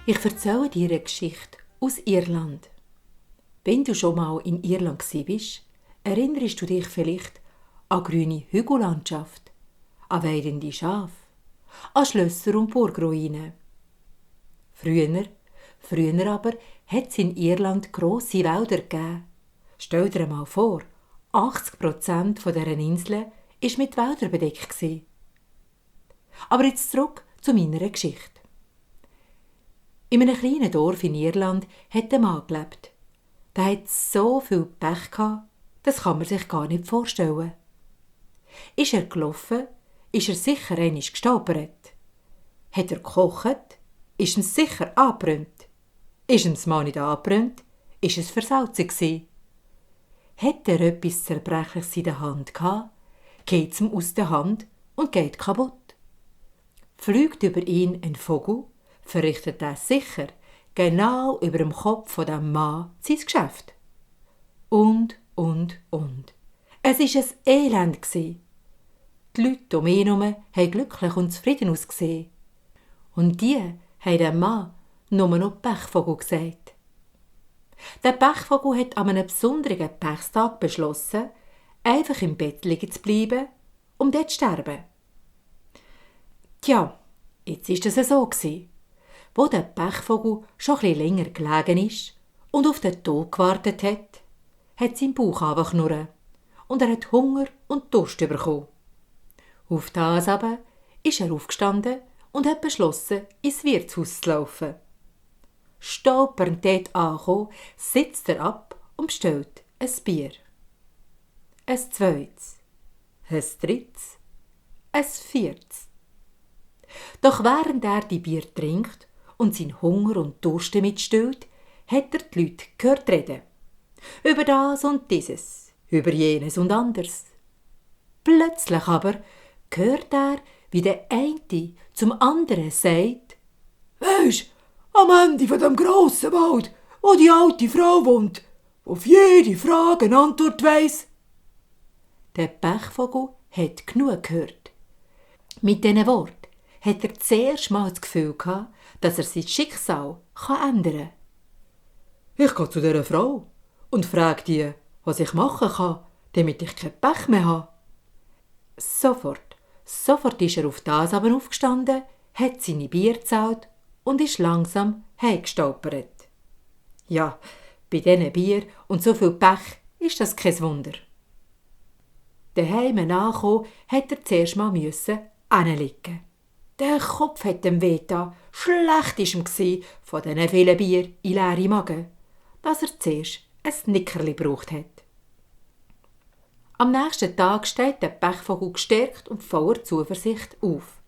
Ich erzähle dir eine Geschichte aus Irland. Wenn du schon mal in Irland bist, erinnerst du dich vielleicht an grüne Hügellandschaft, an weidende Schafe, an Schlösser und Burgruinen. Früher aber hat es in Irland grosse Wälder gegeben. Stell dir mal vor, 80% dieser Inseln war mit Wäldern bedeckt. Aber jetzt zurück zu meiner Geschichte. In einem kleinen Dorf in Irland hat ein Mann gelebt. Der hat so viel Pech gehabt, das kann man sich gar nicht vorstellen. Ist er gelaufen, ist er sicher einmal gestolpert. Hat er gekocht, ist ihm sicher angebrannt. Ist ihm das mal nicht angebrannt, ist es versalzen gsi. Hat er etwas Zerbrechliches in der Hand gehabt, geht's ihm aus der Hand und geht kaputt. Fliegt über ihn ein Vogel, verrichtet er sicher genau über dem Kopf von dem Mann sein Geschäft. Und. Es war ein Elend gsi. Die Leute um ihn herum haben glücklich und zufrieden ausgesehen. Und die haben dem Mann nur noch Pechvogel gesagt. Der Pechvogel hat an einem besonderen Pechstag beschlossen, einfach im Bett liegen zu bleiben, um dort zu sterben. Tja, jetzt ist es so gsi. Wo der Pechvogel schon etwas länger gelegen ist und auf den Tod gewartet hat sein Bauch angeschnurrt und er hat Hunger und Durst bekommen. Auf das aber ist er aufgestanden und hat beschlossen, ins Wirtshaus zu laufen. Stolpernd dort angekommen, sitzt er ab und bestellt ein Bier. Ein zweites, ein drittes, ein viertes. Doch während er die Bier trinkt und seinen Hunger und Durst damit stillt, hat er die Leute gehört reden. Über das und dieses, über jenes und anders. Plötzlich aber hört er, wie der eine zum anderen sagt: «Weisst, am Ende von dem grossen Wald, wo die alte Frau wohnt, die auf jede Frage eine Antwort weiss.» Der Pechvogel hat genug gehört. Mit diesen Worten hat er zuerst mal das Gefühl gehabt, dass er sein Schicksal ändern kann. «Ich gehe zu dieser Frau und frage die, was ich machen kann, damit ich kein Pech mehr habe.» Sofort ist er auf das aber aufgestanden, hat seine Bier gezahlt und ist langsam heimgestolpert. Ja, bei diesen Bier und so viel Pech ist das kein Wunder. Daheim angekommen, hat er zuerst mal hinliegen. Der Kopf hat ihm wehgetan, schlecht war ihm von diesen vielen Bier in leere Magen, dass er zuerst ein Nickerli gebraucht hat. Am nächsten Tag steht der Pechvogel gestärkt und voller Zuversicht auf,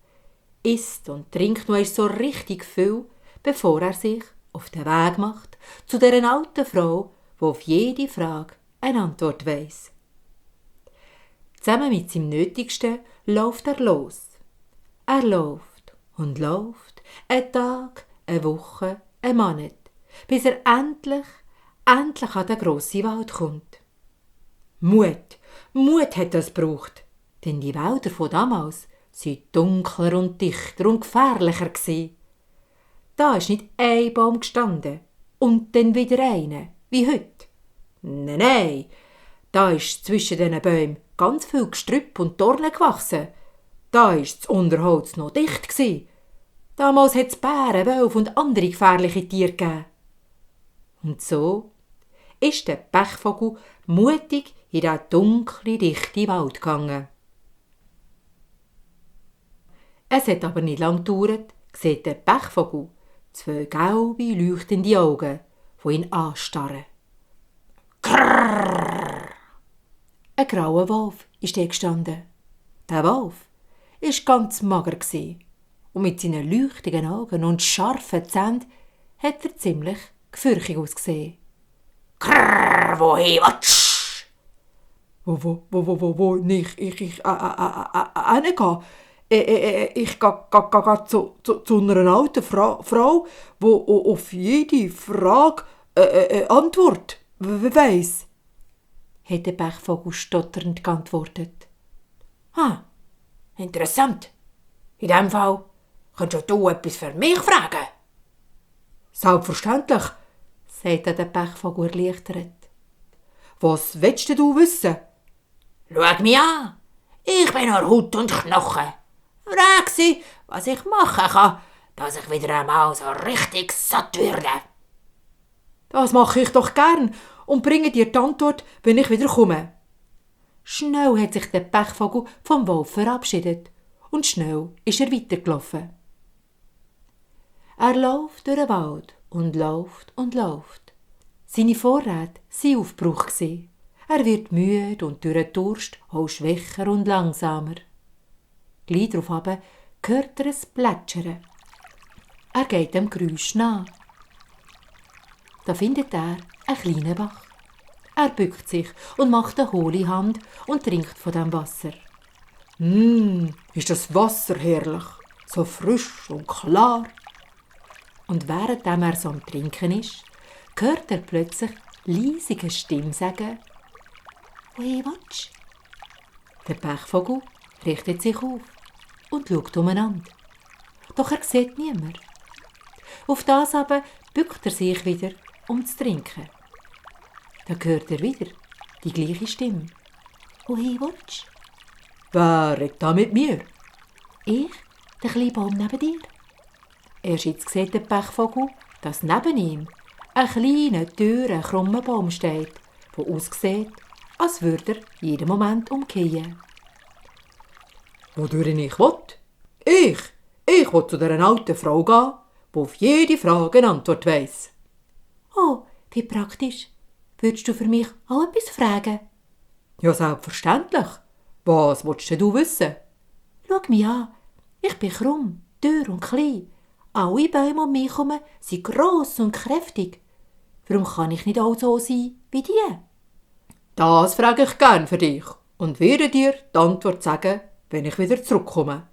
isst und trinkt noch so richtig viel, bevor er sich auf den Weg macht zu der alten Frau, die auf jede Frage eine Antwort weiss. Zusammen mit seinem Nötigsten läuft er los. Er läuft und läuft, ein Tag, eine Woche, ein Monat, bis er endlich an den grossen Wald kommt. Mut hat das gebraucht, denn die Wälder von damals waren dunkler und dichter und gefährlicher gsi. Da ist nicht ein Baum gestanden und dann wieder einer, wie heute. Nein, da ist zwischen diesen Bäumen ganz viel Gestrüpp und Dornen gewachsen. Da ist das Unterholz noch dicht gsi. Damals hat es Bären, Wölfe und andere gefährliche Tiere gegeben. Und so ist der Pechvogel mutig in den dunklen, dichten Wald gegangen. Es hat aber nicht lang gedauert, sieht der Pechvogel zwei gelbe, leuchtende Augen, die ihn anstarren. Krrrr! Ein grauer Wolf ist dort gestanden. Der Wolf war ganz mager und mit seinen leuchtigen Augen und scharfen Zähnen hat er ziemlich gefürchtig ausgesehen. Krrrr, wohin willst du? Wo nicht? Ich gehe zu einer alten Frau, die auf jede Frage Antwort weiss, hat der Pechvogel stotternd geantwortet. Interessant. In diesem Fall könntest du etwas für mich fragen. Selbstverständlich, sagte der Pechvogel erleichtert. Was willst du wissen? Schau mich an. Ich bin nur Haut und Knochen. Frag sie, was ich machen kann, dass ich wieder einmal so richtig satt werde. Das mache ich doch gern und bringe dir die Antwort, wenn ich wieder komme. Schnell hat sich der Pechvogel vom Wolf verabschiedet und schnell ist er weitergelaufen. Er läuft durch den Wald und läuft und läuft. Seine Vorräte waren aufgebraucht. Er wird müde und durch den Durst auch schwächer und langsamer. Gleich darauf hört er ein Plätschern. Er geht dem Geräusch nach. Da findet er einen kleinen Bach. Er bückt sich und macht eine hohle Hand und trinkt von dem Wasser. Ist das Wasser herrlich, so frisch und klar. Und während er so am Trinken ist, hört er plötzlich leisige Stimme sagen: «Hey, watsch!» Der Pechvogel richtet sich auf und schaut umeinander. Doch er sieht niemand. Auf das aber bückt er sich wieder, um zu trinken. Dann hört er wieder die gleiche Stimme. «Hey, watsch!» Wer redet da mit mir? «Ich, der kleine Baum neben dir.» Erst jetzt sieht der Pechvogel, dass neben ihm ein kleiner, dürrer, krummer Baum steht, der aussieht, als würde er jeden Moment umkehren. Wodurch ich will? Ich will zu dieser alten Frau gehen, die auf jede Frage eine Antwort weiss. «Oh, wie praktisch. Würdest du für mich auch etwas fragen?» Ja, selbstverständlich. Was willst du wissen? «Schau mich an. Ich bin krumm, dürr und klein. Alle Bäume um mich herum sind gross und kräftig. Warum kann ich nicht auch so sein wie die?» Das frage ich gern für dich und werde dir die Antwort sagen, wenn ich wieder zurückkomme.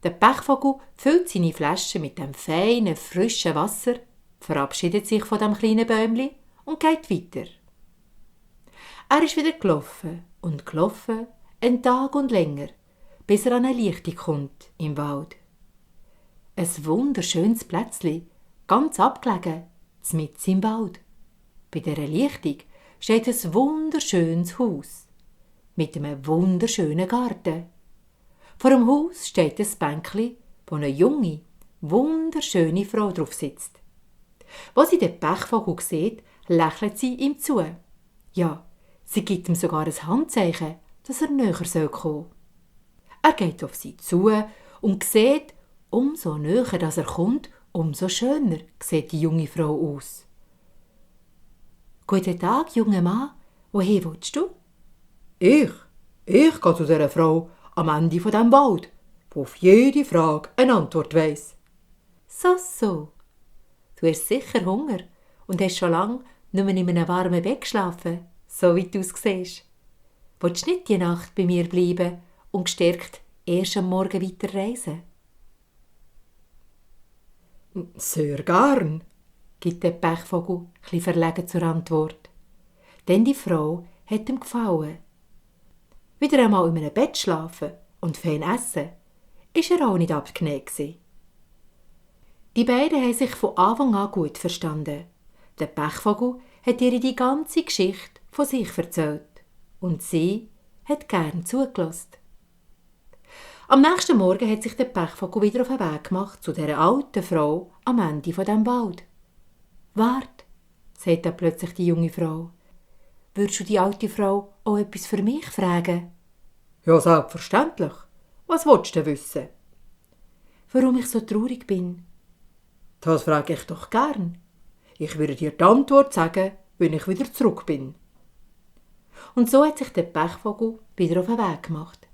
Der Pechvogel füllt seine Flasche mit dem feinen, frischen Wasser, verabschiedet sich von dem kleinen Bäumli und geht weiter. Er ist wieder gelaufen und gelaufen, einen Tag und länger, bis er an eine Lichtung kommt im Wald. Ein wunderschönes Plätzli, ganz abgelegen, mitten im Wald. Bei dieser Lichtung steht ein wunderschönes Haus mit einem wunderschönen Garten. Vor dem Haus steht ein Bänkli, wo eine junge, wunderschöne Frau drauf sitzt. Als sie den Pechvogel sieht, lächelt sie ihm zu. Ja, sie gibt ihm sogar ein Handzeichen, dass er näher kommen soll. Er geht auf sie zu und sieht, umso näher dass er kommt, umso schöner sieht die junge Frau aus. «Guten Tag, junger Mann. Woher willst du?» Ich gehe zu dieser Frau am Ende von dem Wald, die auf jede Frage eine Antwort weiss. So. Du hast sicher Hunger und hast schon lange nicht mehr in einem warmen Bett geschlafen, so wie du aussiehst. Willst du nicht die Nacht bei mir bleiben und gestärkt erst am Morgen weiter reisen? Sehr gern, gibt der Pechvogel etwas verlegen zur Antwort. Denn die Frau hat ihm gefallen. Wieder einmal in einem Bett schlafen und fein essen, ist er auch nicht abgeneigt gewesen. Die beiden haben sich von Anfang an gut verstanden. Der Pechvogel hat ihr die ganze Geschichte von sich erzählt und sie hat gern zugelassen. Am nächsten Morgen hat sich der Pechvogel wieder auf den Weg gemacht zu der alten Frau am Ende von dem Wald. «Wart», sagt dann plötzlich die junge Frau. «Würdest du die alte Frau auch etwas für mich fragen?» Ja, selbstverständlich. Was willst du wissen? «Warum ich so traurig bin?» Das frage ich doch gern. Ich würde dir die Antwort sagen, wenn ich wieder zurück bin. Und so hat sich der Pechvogel wieder auf den Weg gemacht.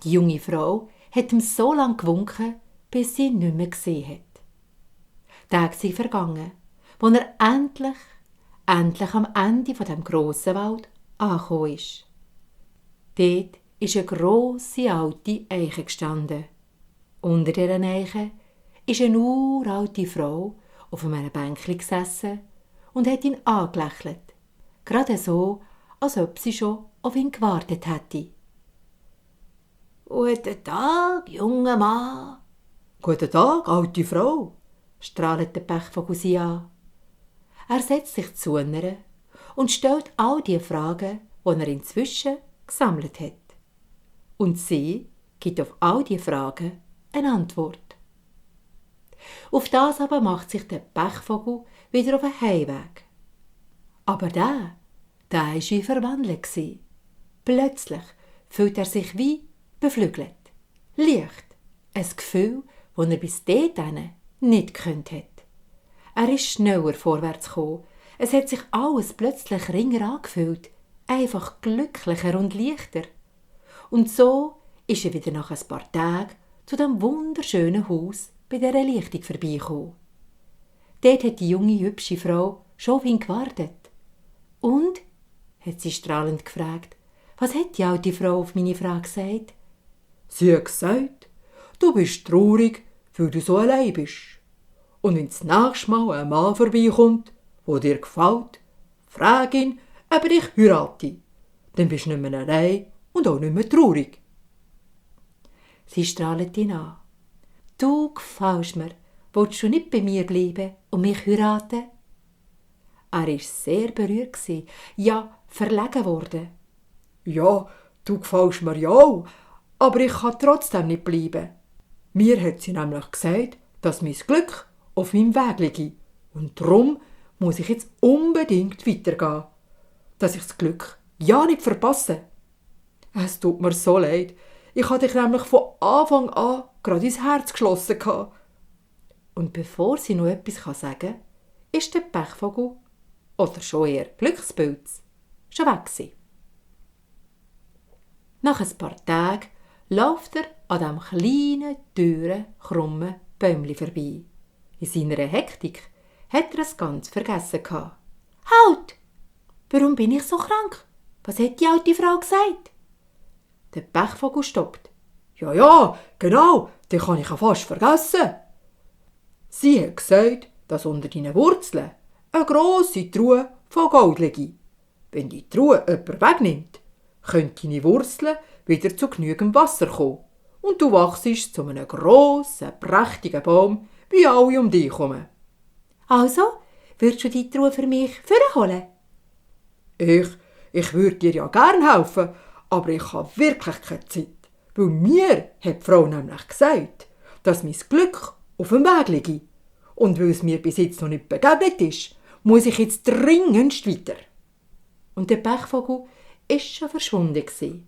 Die junge Frau hat ihm so lange gewunken, bis sie ihn nicht mehr gesehen hat. Tage sind vergangen, als er endlich am Ende von dem grossen Wald angekommen ist. Dort ist eine grosse alte Eiche gestanden. Unter dieser Eiche ist eine uralte Frau auf einem Bänkchen gesessen und hat ihn angelächelt. Gerade so, als ob sie schon auf ihn gewartet hätte. «Guten Tag, junger Mann.» Guten Tag, alte Frau. strahlt der Pechvogel sie an. Er setzt sich zu ihr und stellt all die Fragen, die er inzwischen gesammelt hat. Und sie gibt auf all die Fragen eine Antwort. Auf das aber macht sich der Pechvogel wieder auf den Heimweg. Aber der war wie verwandelt. Plötzlich fühlt er sich wie beflügelt. Leicht. Ein Gefühl, das er bis dahin nicht gekannt hat. Er ist schneller vorwärts gekommen. Es hat sich alles plötzlich ringer angefühlt. Einfach glücklicher und leichter. Und so ist er wieder nach ein paar Tagen zu dem wunderschönen Haus bei dieser Lichtung vorbeigekommen. Dort hat die junge, hübsche Frau schon auf ihn gewartet. «Und?» hat sie strahlend gefragt. «Was hat die alte Frau auf meine Frage gesagt?» Sie hat gesagt, du bist traurig, weil du so allein bist. Und wenn das nächste Mal ein Mann vorbeikommt, der dir gefällt, frag ihn, ob er dich heirate. Dann bist du nicht mehr allein und auch nicht mehr traurig. Sie strahlt ihn an. «Du gefällst mir. Willst du nicht bei mir bleiben und mich heiraten?» Er war sehr berührt, ja verlegen worden. Ja, du gefällst mir ja auch, aber ich kann trotzdem nicht bleiben. Mir hat sie nämlich gesagt, dass mein Glück auf meinem Weg liege. Und darum muss ich jetzt unbedingt weitergehen, dass ich das Glück ja nicht verpasse. Es tut mir so leid. Ich hatte dich nämlich von Anfang an gerade ins Herz geschlossen. Und bevor sie noch etwas sagen kann, ist der Pechvogel, oder schon eher Glückspilz, schon weg gewesen. Nach ein paar Tagen läuft er an diesem kleinen, teuren, krummen Bäumli vorbei. In seiner Hektik hat er es ganz vergessen. «Halt! Warum bin ich so krank? Was hat die alte Frau gesagt?» Der Pechvogel stoppt. Ja, genau, den kann ich ja fast vergessen. Sie hat gesagt, dass unter deinen Wurzeln eine grosse Truhe von Gold liege. Wenn die Truhe jemand wegnimmt, können deine Wurzeln wieder zu genügend Wasser kommen und du wachst zu einem grossen, prächtigen Baum, wie alle um dich herum. «Also, würdest du die Truhe für mich vorholen?» Ich würde dir ja gern helfen, aber ich habe wirklich keine Zeit. Weil mir hat die Frau nämlich gesagt, dass mein Glück auf dem Weg liege. Und weil es mir bis jetzt noch nicht begegnet ist, muss ich jetzt dringendst weiter. Und der Pechvogel war schon verschwunden.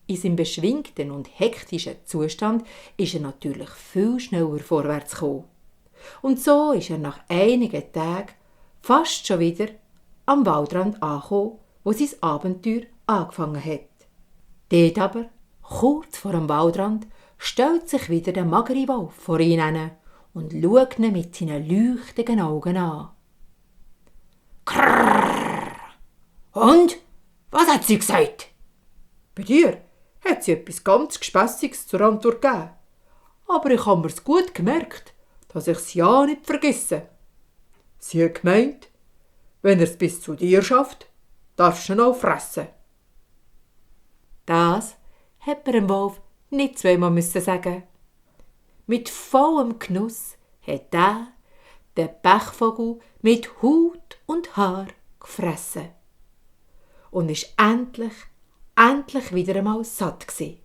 In seinem beschwingten und hektischen Zustand ist er natürlich viel schneller vorwärts gekommen. Und so ist er nach einigen Tagen fast schon wieder am Waldrand angekommen, wo sein Abenteuer angefangen hat. Dort aber, kurz vor dem Waldrand, stellt sich wieder der magere Wolf vor ihn hin und schaut ihn mit seinen leuchtenden Augen an. Krrrr. Und? Was hat sie gesagt? Bei dir hat sie etwas ganz Gespässiges zur Antwort gegeben. Aber ich habe mir's gut gemerkt, dass ich es ja nicht vergesse. Sie hat gemeint, wenn er es bis zu dir schafft, darfst du ihn auch fressen. Das hat mir dem Wolf nicht zweimal sagen. Mit vollem Genuss hat der Pechvogel mit Haut und Haar gefressen. Und ist endlich wieder einmal satt gsi.